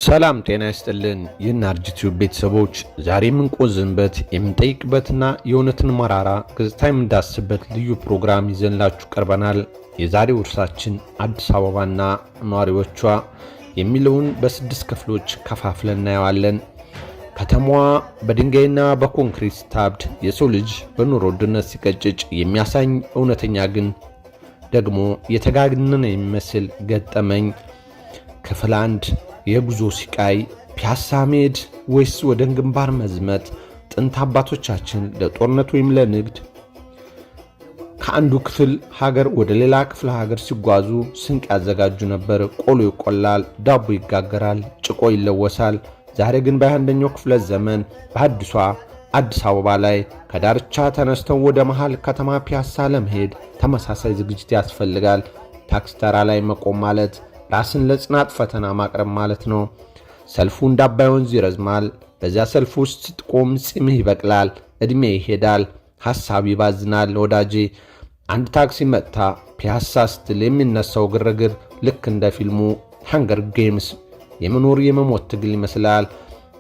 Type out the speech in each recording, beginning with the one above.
ሰላም ጤና ይስጥልን። የናርጅ ቲዩብ ቤተሰቦች፣ ዛሬ የምንቆዝንበት፣ የምንጠይቅበትና የእውነትን መራራ ገጽታ የምንዳስበት ልዩ ፕሮግራም ይዘንላችሁ ቀርበናል። የዛሬው እርሳችን አዲስ አበባና ነዋሪዎቿ የሚለውን በስድስት ክፍሎች ከፋፍለን እናየዋለን። ከተማዋ በድንጋይና በኮንክሪት ስታብድ፣ የሰው ልጅ በኑሮ ውድነት ሲቀጭጭ የሚያሳይ እውነተኛ ግን ደግሞ የተጋነነ የሚመስል ገጠመኝ። ክፍል 1፣ የጉዞ ሲቃይ። ፒያሳ መሄድ ወይስ ወደ ግንባር መዝመት? ጥንት አባቶቻችን ለጦርነት ወይም ለንግድ ከአንዱ ክፍል ሀገር ወደ ሌላ ክፍለ ሀገር ሲጓዙ ስንቅ ያዘጋጁ ነበር። ቆሎ ይቆላል፣ ዳቦ ይጋገራል፣ ጭቆ ይለወሳል። ዛሬ ግን በ21ኛው ክፍለ ዘመን በአዲሷ አዲስ አበባ ላይ ከዳርቻ ተነስተው ወደ መሃል ከተማ ፒያሳ ለመሄድ ተመሳሳይ ዝግጅት ያስፈልጋል። ታክሲ ተራ ላይ መቆም ማለት ራስን ለጽናት ፈተና ማቅረብ ማለት ነው። ሰልፉ እንደ አባይ ወንዝ ይረዝማል። በዚያ ሰልፍ ውስጥ ስትቆም ጺምህ ይበቅላል፣ ዕድሜ ይሄዳል፣ ሐሳብ ይባዝናል። ወዳጄ፣ አንድ ታክሲ መጥታ ፒያሳ ስትል የሚነሳው ግርግር ልክ እንደ ፊልሙ Hunger Games የመኖር የመሞት ትግል ይመስላል።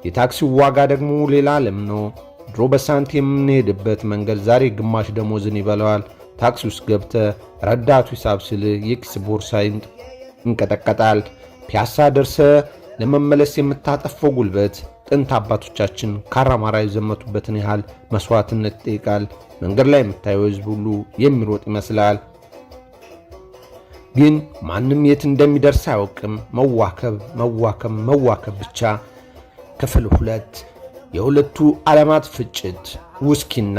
የታክሲው ዋጋ ደግሞ ሌላ ዓለም ነው። ድሮ በሳንቲም የምንሄድበት መንገድ ዛሬ ግማሽ ደሞዝን ይበላዋል። ታክሲ ውስጥ ገብተህ ረዳቱ ሂሳብ ሲል የኪስ ቦርሳ ይንቀጠቀጣል። ፒያሳ ደርሰህ ለመመለስ የምታጠፈው ጉልበት ጥንት አባቶቻችን ካራማራ የዘመቱበትን ያህል መስዋዕትነት ይጠይቃል። መንገድ ላይ የምታየው ሕዝብ ሁሉ የሚሮጥ ይመስላል፣ ግን ማንም የት እንደሚደርስ አያውቅም። መዋከብ፣ መዋከብ፣ መዋከብ ብቻ። ክፍል 2፣ የሁለቱ ዓለማት ፍጭት፣ ውስኪና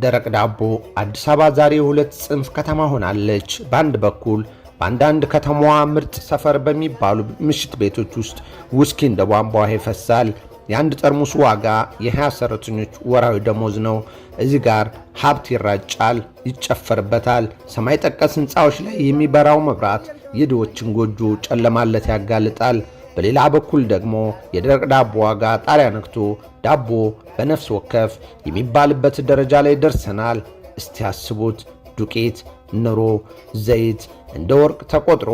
ደረቅ ዳቦ። አዲስ አበባ ዛሬ የሁለት ጽንፍ ከተማ ሆናለች። በአንድ በኩል በአንዳንድ ከተማዋ ምርጥ ሰፈር በሚባሉ ምሽት ቤቶች ውስጥ ውስኪ እንደ ቧንቧ ውሃ ይፈሳል። የአንድ ጠርሙስ ዋጋ የ20 ሰራተኞች ወራዊ ደሞዝ ነው። እዚህ ጋር ሀብት ይራጫል፣ ይጨፈርበታል። ሰማይ ጠቀስ ሕንፃዎች ላይ የሚበራው መብራት የድሆችን ጎጆ ጨለማለት ያጋልጣል። በሌላ በኩል ደግሞ የደረቅ ዳቦ ዋጋ ጣሪያ ነክቶ ዳቦ በነፍስ ወከፍ የሚባልበት ደረጃ ላይ ደርሰናል። እስቲ ያስቡት፣ ዱቄት፣ ንሮ፣ ዘይት እንደ ወርቅ ተቆጥሮ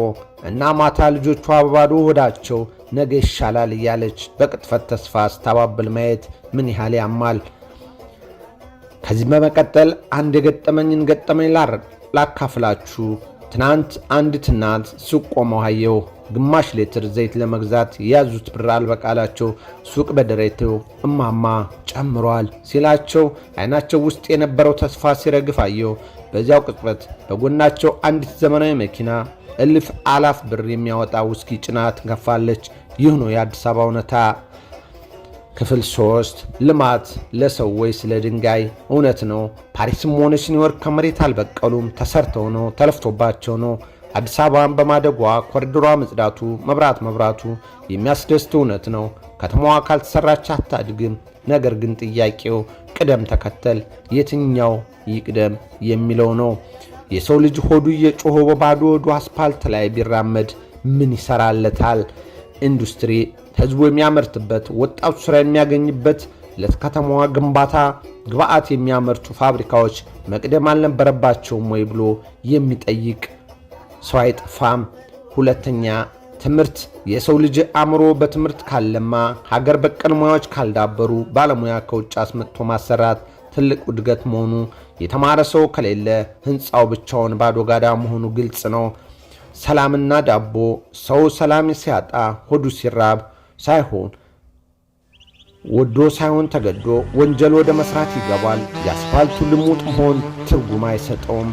እና ማታ ልጆቿ በባዶ ሆዳቸው ነገ ይሻላል እያለች በቅጥፈት ተስፋ ስታባብል ማየት ምን ያህል ያማል። ከዚህ በመቀጠል አንድ የገጠመኝን ገጠመኝ ላካፍላችሁ። ትናንት አንዲት እናት ሱቅ ቆመው አየሁ። ግማሽ ሊትር ዘይት ለመግዛት የያዙት ብር አልበቃላቸው ሱቅ በደረቴው እማማ ጨምሯል ሲላቸው አይናቸው ውስጥ የነበረው ተስፋ ሲረግፍ አየሁ። በዚያው ቅጽበት በጎናቸው አንዲት ዘመናዊ መኪና እልፍ አላፍ ብር የሚያወጣ ውስኪ ጭና ትንከፋለች። ይህ ነው የአዲስ አበባ እውነታ። ክፍል 3፣ ልማት ለሰው ወይስ ለድንጋይ? እውነት ነው። ፓሪስም ሆነች ኒውዮርክ ከመሬት አልበቀሉም። ተሰርተው ነው፣ ተለፍቶባቸው ነው። አዲስ አበባን በማደጓ ኮሪደሯ መጽዳቱ፣ መብራት መብራቱ የሚያስደስት እውነት ነው። ከተማዋ ካልተሰራች አታድግም። ነገር ግን ጥያቄው ቅደም ተከተል የትኛው ይቅደም የሚለው ነው። የሰው ልጅ ሆዱ እየጮኸ በባዶ ሆዱ አስፓልት ላይ ቢራመድ ምን ይሰራለታል? ኢንዱስትሪ ህዝቡ የሚያመርትበት፣ ወጣቱ ስራ የሚያገኝበት፣ ለከተማዋ ግንባታ ግብዓት የሚያመርቱ ፋብሪካዎች መቅደም አልነበረባቸውም ወይ ብሎ የሚጠይቅ ሰው አይጠፋም። ሁለተኛ፣ ትምህርት። የሰው ልጅ አእምሮ በትምህርት ካለማ፣ ሀገር በቀል ሙያዎች ካልዳበሩ ባለሙያ ከውጭ አስመጥቶ ማሰራት ትልቅ ውድገት መሆኑ፣ የተማረ ሰው ከሌለ ህንፃው ብቻውን ባዶ ጋዳ መሆኑ ግልጽ ነው። ሰላምና ዳቦ። ሰው ሰላም ሲያጣ፣ ሆዱ ሲራብ ሳይሆን ወዶ ሳይሆን ተገዶ ወንጀል ወደ መስራት ይገባል። የአስፋልቱ ልሙጥ መሆን ትርጉም አይሰጠውም።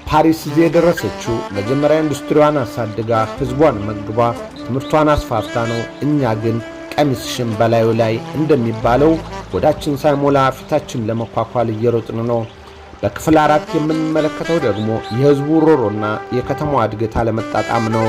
ፓሪስ እዚህ የደረሰችው መጀመሪያ ኢንዱስትሪዋን አሳድጋ፣ ህዝቧን መግባ፣ ትምህርቷን አስፋፍታ ነው። እኛ ግን ቀሚስሽን በላዩ ላይ እንደሚባለው ሆዳችን ሳይሞላ ፊታችን ለመኳኳል እየሮጥን ነው። በክፍል 4 የምንመለከተው ደግሞ የህዝቡ ሮሮና የከተማዋ እድገት አለመጣጣም ነው።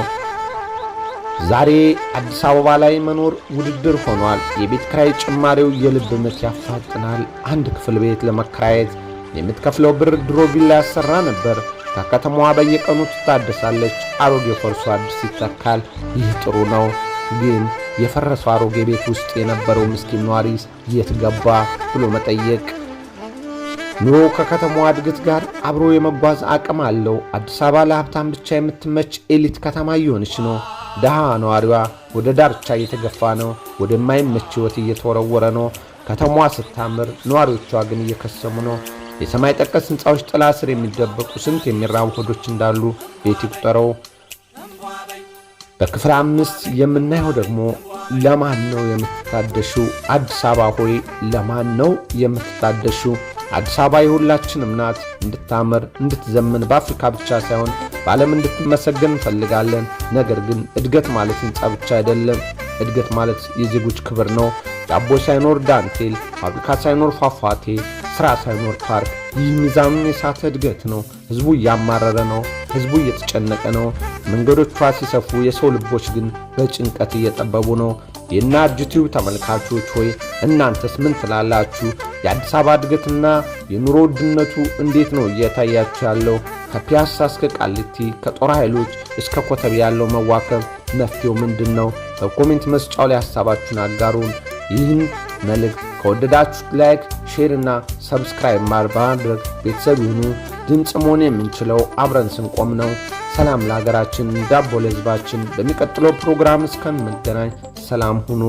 ዛሬ አዲስ አበባ ላይ መኖር ውድድር ሆኗል። የቤት ክራይ ጭማሪው የልብ ምት ያፋጥናል። አንድ ክፍል ቤት ለመከራየት የምትከፍለው ብር ድሮ ቪላ ያሰራ ነበር። ከከተማዋ በየቀኑ ትታደሳለች። አሮጌ ፈርሶ አዲስ ይተካል። ይህ ጥሩ ነው። ግን የፈረሰው አሮጌ ቤት ውስጥ የነበረው ምስኪን ነዋሪ የት ገባ ብሎ መጠየቅ። ኑሮ ከከተማዋ እድገት ጋር አብሮ የመጓዝ አቅም አለው። አዲስ አበባ ለሀብታም ብቻ የምትመች elite ከተማ እየሆነች ነው። ድሃ ነዋሪዋ ወደ ዳርቻ እየተገፋ ነው። ወደማይመች ሕይወት እየተወረወረ ነው። ከተማዋ ስታምር፣ ነዋሪዎቿ ግን እየከሰሙ ነው። የሰማይ ጠቀስ ሕንፃዎች ጥላ ስር የሚደበቁ ስንት የሚራቡ ሆዶች እንዳሉ ቤት ይቁጠረው። በክፍል 5 የምናየው ደግሞ ለማን ነው የምትታደሽው? አዲስ አበባ ሆይ ለማን ነው የምትታደሽው? አዲስ አበባ የሁላችንም ናት። እንድታምር፣ እንድትዘምን፣ በአፍሪካ ብቻ ሳይሆን በዓለም እንድትመሰገን እንፈልጋለን። ነገር ግን እድገት ማለት ሕንፃ ብቻ አይደለም። እድገት ማለት የዜጎች ክብር ነው። ዳቦ ሳይኖር ዳንቴል፣ ፋብሪካ ሳይኖር ፏፏቴ፣ ስራ ሳይኖር ፓርክ። ይህ ሚዛኑን የሳተ እድገት ነው። ህዝቡ እያማረረ ነው። ህዝቡ እየተጨነቀ ነው። መንገዶቿ ሲሰፉ፣ የሰው ልቦች ግን በጭንቀት እየጠበቡ ነው። የናርጅ ቲዩብ ተመልካቾች ሆይ፣ እናንተስ ምን ትላላችሁ? የአዲስ አበባ እድገትና የኑሮ ውድነቱ እንዴት ነው እየታያችሁ ያለው? ከፒያሳ እስከ ቃሊቲ፣ ከጦር ኃይሎች እስከ ኮተቤ ያለው መዋከብ መፍትሄው ምንድን ነው? በ comment መስጫው ላይ ሀሳባችሁን አጋሩን። ይህን መልእክት ከወደዳችሁት like፣ share እና subscribe በማድረግ ቤተሰብ ይሁኑ። ድምፅ መሆን የምንችለው አብረን ስንቆም ነው። ሰላም ለሀገራችን፣ ዳቦ ለሕዝባችን። በሚቀጥለው ፕሮግራም እስከምንገናኝ ሰላም ሁኑ።